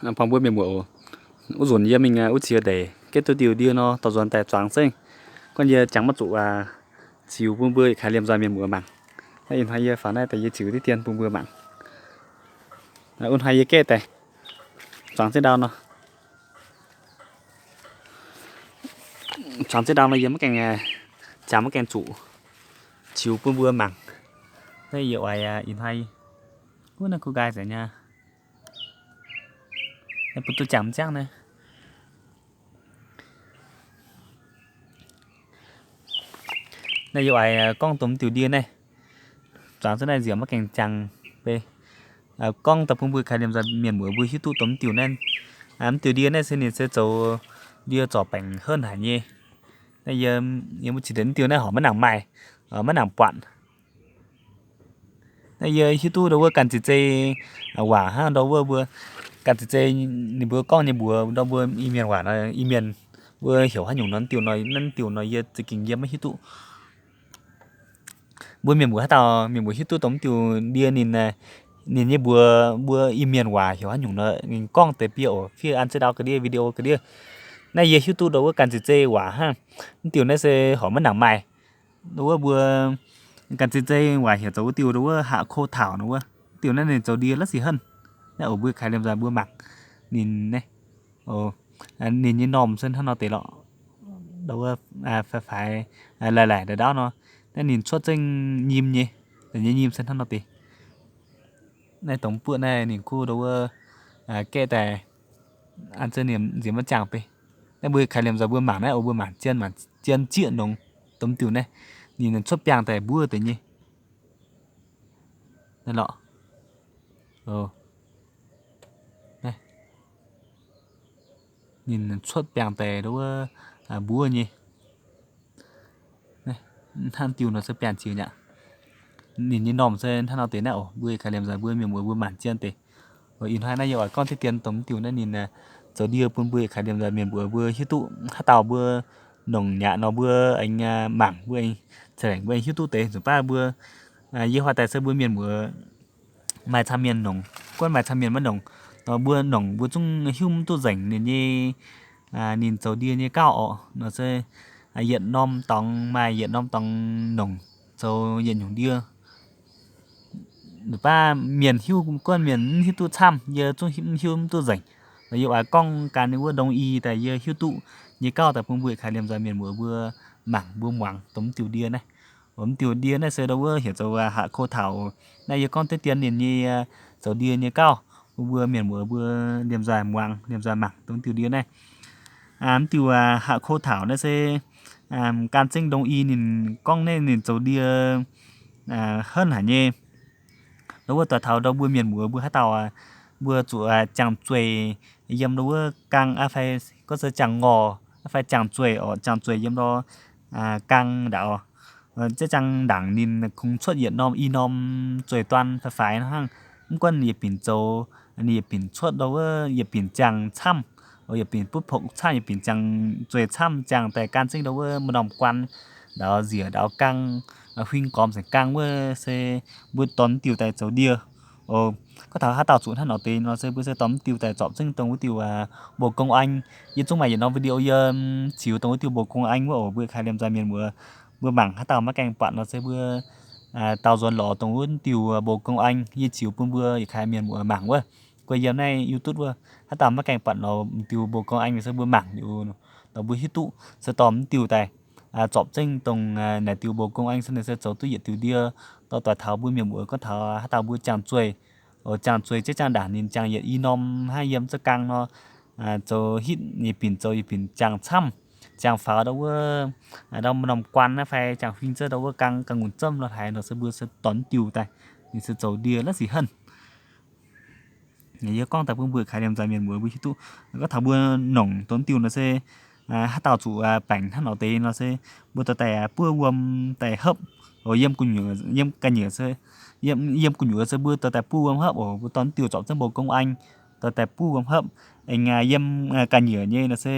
Buangh mbuo mienh muoz oc. Wuov nzunc yie mingh wuov qiex ndeic gaeqv duqv diuh ndie nor, dorh nzuonx daaih zuangx zengv. Gorngv yie jangx maiv zuqc ziux bun mbuo yietc kaaix liemh nzoih mienh muoz mangc. Naaiv ih hnoi yie faaux naaiv daaih yie ziux diqv dien bun mbuo mangc. Wuov hnoi yie gaeqv daaih zuangx zengv ndau nor. Zuangx zengv ndau nor yie maiv gaengh, jangx maiv gaengh zuqc ziux bun mbuo mangc. Naaiv yie oix ih hnoi, wuov naaiv kuv nqaai nzengc nyei. Naaiv bun duqv jangx mv ziangv naaiv. Naaiv yie oix gorngv dongh diuh ndie naaiv. Zuangx zengv naaiv nziemc maiv gaengh jangx bei. Gorngv daaih bun mbuo kaaix liemh nzoih mienh muoz mbuo hiuv duqv dongh diuh naaiv. Mv diuh ndie naaiv se ninh se zoux ndie zorc baengc henv haic nyei. Naaiv yie, yie mbuo qiex ndeic mv diuh naaiv horpc maiv nangc maaih, maiv nangc buatc. Naaiv yie hiuv duqv ndau wuov ganh ziex zei waac hnangv ndau wuov mbuo ganh ziex zei ninh mbuo gorngv nyei mbuox ndau mbuo Iu-Mienh waac nor, Iu-Mienh mbuo heuc haaix nyungc nor, diuh nor, naaiv diuh nor yie za'gengh yie maiv hiuv duqv. Mbuo mienh mbuox haaix dauh mienh mbuox hiuv duqv dongh diuh ndie ninh, ninh nyei mbuox mbuo Iu-Mienh waac heuc haaix nyungc nor, ninh gorngv deix biei oc, fiev an zengv ndau ga'ndiev video ga'ndiev. Naaiv yie hiuv duqv ndau wuov ganh ziex zei waac hnangv. Mv diuh naaiv se horpc maiv nangc maaih. Ndau wuov mbuo ganh ziex zei waac heuc zoux wuov diuh ndau wuov haac ko taux nor wuov. Diuh naaiv ninh zoux ndie la'sic henv. Naaiv oc mbuo kaaix liemh nzoih mbuo mangc ninh naaiv. Ninh nyei normh se hnangv nor deix lorqc. Ndau wuov faix faix, laih laih ndau ndaauv nor. Naaiv ninh cuotv zengv nyim nyei, nyei nyim se hnangv nor deix. Naaiv dongh buoqv naaiv ninh kuv ndau wuov gaeqv daaih an zengv ninh nziex maiv jangx bei. Naaiv mbuo kaaix liemh nzoih mbuo mangc naaiv oc, mbuo mangc jien, mangc jien zieqv nongx dongh diuh naaiv. Ninh cuotv biangh daaih mbuov deix nyei. Naaiv lorqc. Ninh cuotv biangh daaih ndau wuov mbuov nyei. Hnangv diuh nor se biangh jiex mi'aqv. Ninh nyei normh se hnangv nor deix naaiv oc. Mbuo kaaix liemh nzoih mbuo mienh muoz mbuo mangc jien deix. Ih hnoi naaiv yie oix gorngv diqv dien dongh mv diuh naaiv ninh zoux ndie bun mbuo kaaix liemh nzoih mienh muoz mbuo hiuv duqv haaix dauh mbuo nongc mi'aqv nor mbuo aengx mangc mbuo aengx ca'lengc mbuo aengx hiuv duqv deix nzunc baav mbuo yie huaax daaih se mbuo mienh muoz maaih camv mienh nongc, guonv maaih camv mienh maiv nongc. Nor mbuo nongc mbuo zungv hiuv mv duqv nzengc ninh nyei, ninh zoux ndie nyei gauh orqc. Nor se yietc norm dorngx maaih yietc norm dorngx nongc zoux yietc nyungc ndie. Baav mienh hiuv guonv mienh mv hiuv duqv camv, yie zungv mv hiuv mv duqv nzengc. Nor yie oix gorngv gan ninh wuov ndongc i daaih yie hiuv duqv nyei gauh daaih bun mbuo kaaix liemh nzoih mienh muoz mbuo mangc mbuo muangx dongh mv diuh ndie naaiv. Mv diuh ndie naaiv se ndau wuov heuc zoux haac ko taux. Naaiv yie gorngv diqv dien ninh nyei zoux ndie nyei gauh bun mbuo mienh muoz mbuo liemh nzoih muangx liemh nzoih mangc dongh mv diuh ndie naaiv. Mv diuh haac ko taux naaiv se gan zengv ndongc i ninh gorngv naaiv ninh zoux ndie henv haic nyei. Ndau wuov doix taux ndau mbuo mienh muoz mbuo haaix dauh mbuo zuqc jangx zueih yiem ndau wuov gang aqv fai gorngv se jangx ngorc aqv fai jangx zueih orqc, jangx zueih yiem ndau gang ndaaux. Ziex jangx ndaangc ninh kungx cuotv yietc norm i norm zueih duan faix-faix hnangv. Mv gunv yietc binc zoux, ninh yietc binc cuotv ndau wuov yietc binc jangx camv, yietc binc butv pokc camv, yietc binc jangx zueih camv, jangx daaih gan zengv ndau wuov maaih norm guan ndaaux nziec ndaaux gang, huing gormx nzengc gang wuov se mbuo dorh mv diuh daaih zoux ndie. Gorngv taux haaix dauh zuqc hnangv nor deix nor se mbuo se dorh mv diuh daaih zorpc zengv dongh wuov diuh bouh gong aeng. Yie zungv maaih yietc norm video yie ziux dongh wuov diuh bouh gong aeng wuov oc. Mbuo kaaix liemh nzoih mienh muoz mbuo mangc haaix dauh maiv gaengh buatc nor se mbuo daaux nzuonx lorz dongh wuov diuh bouh gong aeng yie ziux bun mbuo yietc kaaix mienh muoz mangc wuov. Guei yiem naaiv YouTube wuov, haaix dauh maiv gaengh buatc lorz m'diuh bouh gong aeng se mbuo mangc liuz, mbuo hiuv duqv se dorh m'diuh daaih zorpc zengv dongh naaic diuh bouh gong aeng se ninh se zoux duqv yietc diuh ndie. Dorh doix taux mbuo mienh muoz gorngv taux haaix dauh mbuo jangx zueih, jangx zueih ziex jangx ndaangc ninh jangx yietc i norm hnangv yiem ziex gang nor, zoux hitv yietc binc zoux yietc binc jangx camv, jangx faaux ndau wuov ndau norm guan naaiv fai jangx huing ziex ndau wuov gang ga'ngunc zemv lorh haaix nor se mbuo se dorh m'diuh daaih, ninh se zoux ndie la'sic henv. Yie gorngv daaih bun mbuo kaaix liemh nzoih mienh muoz mbuo hiuv duqv. Gorngv taux mbuo nongc dongh m'diuh nor se haaix dauh zuqc baengc hnangv nor deix nor se mbuo dorh daaih buov wuom daaih hopv. Yiem gu'nyuoz, yiem ga'nyiec, yiem gu'nyuoz se mbuo dorh daaih buov wuom hopv oc. Mbuo dorh m'diuh zorpc zengv bouh gong aeng, dorh daaih buov wuom hopv. Aengx yiem ga'nyiec nyei nor se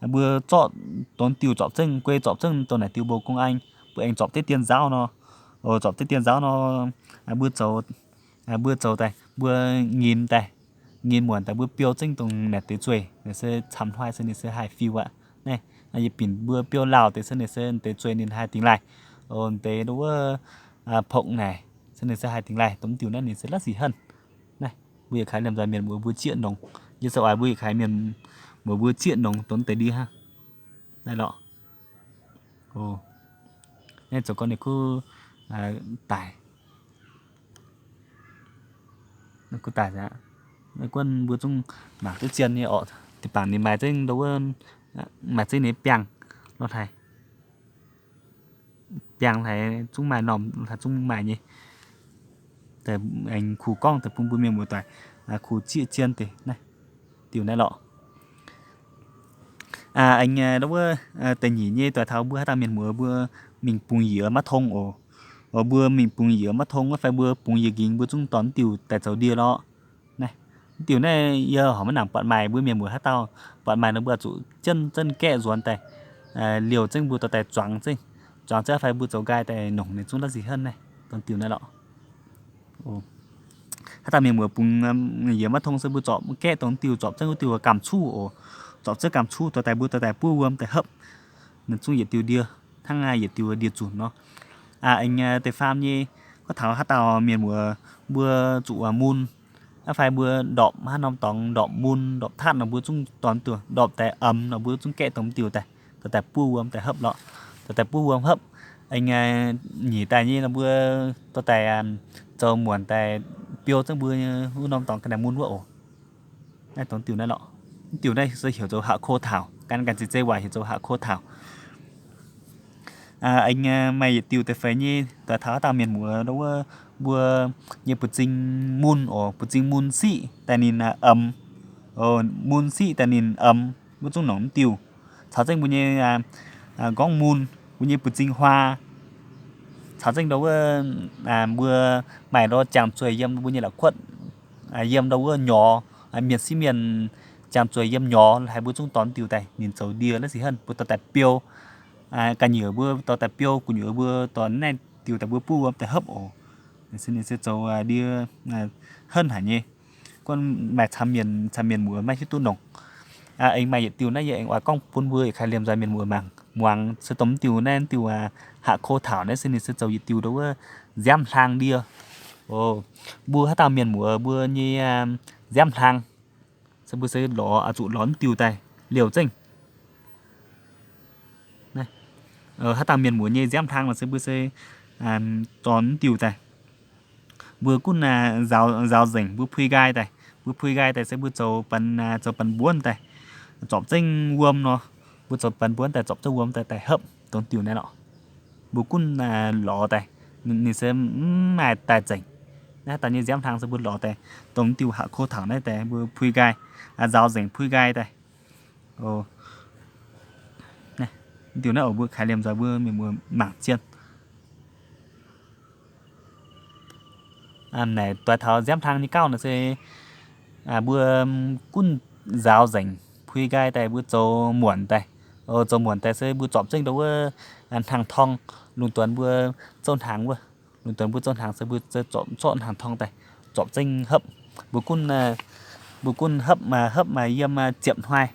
mbuo zorqv dongh m'diuh zorpc zengv, guei zorpc zengv dongh naaic diuh bouh gong aeng, mbuo aengx zorpc diqv dien nzauv nor. Zorpc diqv dien nzauv nor, mbuo zoux, mbuo zoux daaih, mbuo nginx daaih. Ninh muonc daaih mbuo biou zengv dongh naaic deix zueih, naaic se camv hnoi se ninh se haih fiuv aqv. Naaiv, yie binc mbuo biou lauh deix se ninh se deix zueih ninh haih dingx laaih. O, deix wuov pokv naaic se ninh se haih dingx laaih, dongh diuh naaiv ninh se la'sic henv. Naaiv, mbuo yietc kaaix liemh nzoih mienh muoz mbuo zieqv nongx. Yie zoux oix mbuo yietc kaaix mienh muoz mbuo zieqv nongx dongh deix ndie hnangv. Naaiv lorqc. O, naaiv zoux gorngv ninh kuv daic. Kuv daic aqv. Naaiv guonv mbuo zungv mangc duqv zien nyei orqc. Deix bangc ninh maaih zengv ndo wuov, maaih zengv ninh biangh nor haic. Biangh haic zungv maaih normh haic zungv maaih nyei. Aengx kuh gorngv deix bun mbuo mienh muoz doic kuh zieqv zien deix naaiv, diuh naaiv lorqc. Aengx ndo wuov da'nyeic nyei doix taux mbuo haaix dauh mienh muoz mbuo mingh bungx yiez maiv tong oc. Mbuo mingh bungx yiez maiv tong wuov fai mbuo bungx yiez nqingx mbuo zungv dorh diuh daaih zoux ndie lorqc. Naaiv, diuh naaiv yie horpc maiv nangc buatc maaih mbuo mienh muoz haaix dauh buatc maaih nor mbuo zuqc jienv zengv gaeqv nzuonx daaih, liouh zengv mbuo dorh daaih zuangx zengv, zuangx zengv fai mbuo zoux nqaai daaih nongc ninh zungv la'sic henv naaiv, dongh diuh naaiv lorqc. Haaix dauh mienh muoz bungx yiez maiv tong se mbuo zorpc gaeqv dongh diuh, zorpc zengv wuov diuh gamh cuv oc. Zorpc zengv gamh cuv dorh daaih mbuo dorh daaih buov wuom daaih hopv, ninh zungv yietc diuh ndie, hnangv yietc diuh ndie zunc nor. Aengx deix faam nyei, gorngv taux haaix dauh mienh muoz mbuo zuqc mun, fai mbuo ndorpc haaix norm dorngx, ndorpc mun, ndorpc tatv nor mbuo zungv dorh diuh, ndorpc daaih emx nor mbuo zungv gaeqv dongh diuh daaih, dorh daaih buov wuom daaih hopv lorqc, dorh daaih buov wuom hopv. Aengx nyic daaih nyei nor mbuo dorh daaih zoux muonc daaih biou zengv mbuo wuov norm dorngx ga'naaiv mun wuov oc. Naaiv dongh diuh naaiv lorqc. Diuh naaiv se heuc zoux หาโคเถ้า, gan gan ziex zei waac heuc zoux หาโคเถ้า. Aengx maaih yietc diuh deix feix nyei doix taux haaix dauh mienh muoz ndo wuov, mbuo nyei buoz-zing mun oc, buoz-zing mun siqv daaih ninh emx, mun siqv daaih ninh emx, mbuo zungv nongc mv diuh. Caux zengv mbuo nyei nqorngv mun, mbuo nyei buoz-zing huaa, caux zengv ndo wuov mbuo maaih ndo jangx zueih yiem mbuo nyei la'kuotv, yiem ndo wuov nyorx, mienh sieqv mienh jangx zueih yiem nyorx haiz mbuo zungv dorh diuh daaih ninh zoux ndie la'sic henv mbuo dorh daaih biou. Ga'nyuoz mbuo dorh daaih biou, gu'nyuoz mbuo dorh naaiv diuh daaih mbuo buov wuom daaih hopv oc. Ninh se zoux ndie henv haic nyei. Gorngv maaih camv mienh, camv mienh muoz maiv hiuv duqv nongc. Aengx maaih yietc diuh naaiv yie aengx oix gorngv bun mbuo yietc kaaix liemh nzoih mienh muoz mangc muangx se dongh mv diuh naaiv, mv diuh หาโคเถ้า naaiv se ninh se zoux yietc diuh ndo wuov nziaamv hlang ndie. Mbuo haaix dauh mienh muoz mbuo nyei nziaamv hlang se mbuo se lorz, zuqc lorz mv diuh daaih liouh zengv. Haaix dauh mienh muoz nyei nziaamv hlang nor se mbuo se zorn mv diuh daaih. Mbuo gunv nzaaux nzengc, mbuo pui nqaai daaih. Mbuo pui nqaai daaih se mbuo zoux, zoux banx mbuonv daaih, zorpc zengv wuom nor, mbuo zoux banx mbuonv daaih zorpc zengv wuom daaih daaih hopv dongh diuh naaiv lorqc. Mbuo gunv lorz daaih, ninh se mv maaih daaih zengc. Naaiv daaih nyei nziaamv hlang se mbuo lorz daaih dongh diuh หาโคเถ้า naaiv daaih mbuo pui nqaai, nzaaux nzengc pui nqaai daaih. Diuh naaiv oc, mbuo kaaix liemh nzoih mbuo mienh muoz mangc zien. Naaic doix taux nziaamv hlang nyei gauh nor se mbuo gunv nzaaux nzengc pui nqaai daaih mbuo zoux muonc daaih. Zoux muonc daaih se mbuo zorpc zengv ndo wuov hnaangx torng, lungh duonx mbuo zouv hnaangx wuov, lungh duonx mbuo zouv hnaangx se mbuo zorpc zorqv hnaangx torng daaih, zorpc zengv hopv. Mbuo gunv, mbuo gunv hopv, hopv maaih yiem ziepc hnoi.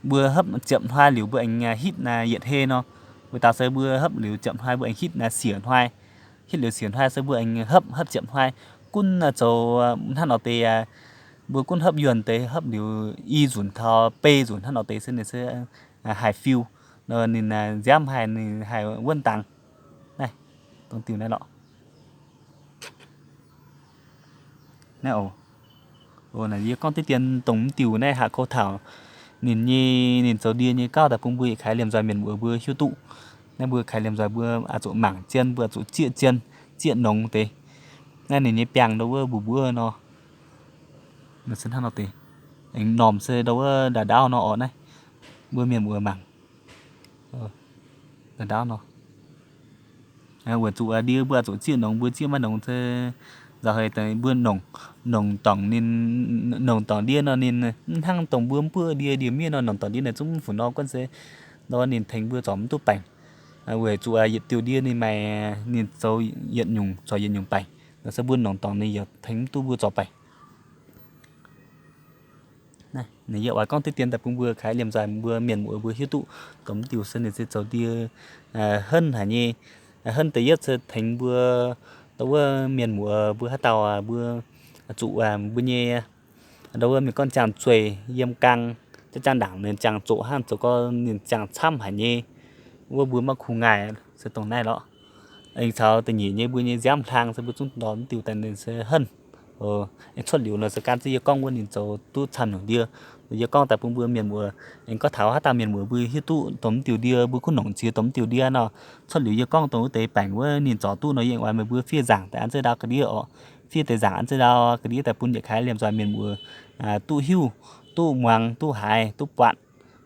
Mbuo hopv ziepc hnoi liuz mbuo aengx hitv naaiv yietc hei nor. Wuov dauh se mbuo hopv liuz ziepc hnoi mbuo aengx hitv naaiv siec hnoi. Hitv liuz siec hnoi se mbuo aengx hopv, hopv ziepc hnoi. Gunv zoux hnangv nor deix, mbuo gunv hopv yuonh deix, hopv liuz i nzunc taux bei nzunc hnangv nor deix se ninh se haih fiu, ninh nziaamv haih, ninh haih wuonv dangx. Naaiv, dongh diuh naaiv lorqc. Naaiv oc. Naaiv yie gorngv diqv dien dongh mv diuh naaiv หาโคเถ้า ninh nyei, ninh zoux ndie nyei gauh daaih bun mbuo yietc kaaix liemh nzoih mienh muoz mbuo hiuv duqv. Naaiv mbuo kaaix liemh nzoih mbuo oix zuqc mangc zien, mbuo oix zuqc zieqv zien, zieqv nongx deix. Naaiv ninh nyei biangh ndo wuov mbuov mbuov nor, se hnangv nor deix. Aengx normh se ndo wuov ndaauv ndaauv nor oc. Naaiv mbuo mienh muoz mangc, ndaauv ndaauv nor. Weic zuqc ndie mbuo oix zuqc zieqv nongx, mbuo zieqv maiv nongx se nzauh heix deix mbuo nongc, nongc dorngc ninh, nongc dorngc ndie nor ninh mv hnangv dongh mbuo mv buov ndie, ndie miev nor nongc dorngc ndie naaic zungv mv funx nor guonv se nor ninh tengx mbuo zorc mv duqv baengc. Weic zuqc yietc diuh ndie ninh maaih, ninh zoux yietc nyungc, zorc yietc nyungc baengc. Nor se mbuo nongc dorngc ninh yaac tengx mv duqv mbuo zorc baengc. Naaiv yie oix gorngv diqv dien daaih bun mbuo kaaix liemh nzoih mbuo mienh muoz mbuo hiuv duqv dongh mv diuh se ninh se zoux ndie henv haic nyei. Henv da'yietv se tengx mbuo ndau wuov mienh muoz mbuo haaix dauh mbuo zuqc mbuo nyei ndau wuov mienh gorngv jangx-zueih yiem gaang, jangx-ndaangc ninh jangx zoqc hnangv, zoux gau ninh jangx camv haic nyei. Wuov mbuo maiv kungx ngaih se dongh naaiv lorqc. Aengx caux da'nyeic nyei mbuo nyei nziaamv hlang se mbuo zungv ndorm mv diuh daaih ninh se henv. Aengx cuotv liuz nor se gan ziex yie gorngv wuov ninh zoux duqv camv nyungc ndie. Yie gorngv daaih bun mbuo mienh muoz, aengx gorngv taux haaix dauh mienh muoz mbuo hiuv duqv dongh mv diuh ndie, mbuo kuv nongc ziex dongh mv diuh ndie nor, cuotv liuz yie gorngv dongh wuov deix baengc wuov ninh zorc duqv nor, yie aengx oix meih mbuo fiev nzaangc daaih an zeiv ndau ga'ndiev oc. Fiev deix nzaangc an zeiv ndau ga'ndiev daaih bun yietc kaaix liemh nzoih mienh muoz duqv hiuv, duqv muangx, duqv haiz, duqv buatc,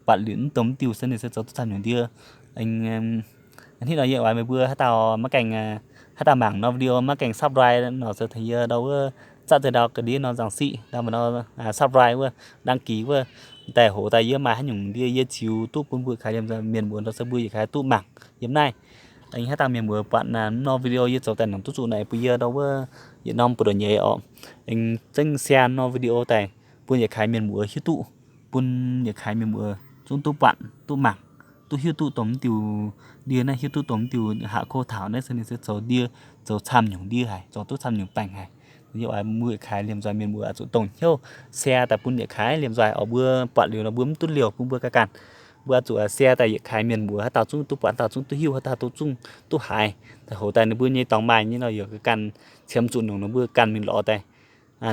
buatc liuz mv dongh mv diuh se ninh se zoux duqv camv nyungc ndie. Hnangv nor yie oix meih mbuo haaix dauh maiv gaengh, haaix dauh mangc nor video maiv gaengh subscribe nor se tengx yie ndau wuov zatv zeiv ndau ga'ndiev nor nzangc siqv ndau mv nor subscribe wuov, đăng ký wuov, daaih hoqc daaih yie maaih haaix nyungc ndie yie ziux duqv bun mbuo kaaix liemh nzoih mienh muoz nor se mbuo yietc kaaix duqv mangc yiem naaiv. Aengx haaix dauh mienh muoz buatc naaiv nor video yie zoux daaih nongc duqv zuqc naaic bun yie ndau wuov yietc norm buoz-ndoqv nyei oc. Aengx zengv share nor video daaih bun yietc kaaix mienh muoz hiuv duqv, bun yietc kaaix mienh muoz zungv duqv buatc, duqv mangc, duqv hiuv duqv dongh mv diuh ndie naaiv, hiuv duqv dongh mv diuh haaix ko taux naaiv se ninh se zoux ndie, zoux camv nyungc ndie haic, zoux duqv camv nyungc baengc haic. Yie oix mbuo yietc kaaix liemh nzoih mienh muoz zuqc dongh hnyouv share daaih bun yietc kaaix liemh nzoih oc. Mbuo buatc liuz nor mbuo mv duqv liouh bun mbuo ganh ganh. Mbuo zuqc share daaih yietc kaaix mienh muoz haaix dauh zungv duqv buatc, haaix dauh zungv duqv hiuv, haaix dauh duqv zungv duqv haiz, daaih hoqc daaih ninh mbuo nyei dorngx maaih nyei nor yaac ganh ganh qiemx zuqc nongc nor mbuo ganh mingh lorz daaih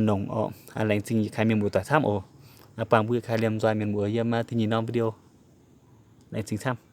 nongc oc. Laengz zingh yietc kaaix mienh muoz doic camv oc. Buangh mbuo yietc kaaix liemh nzoih mienh muoz yiem da'nyeic norm video. Laengz zingh camv.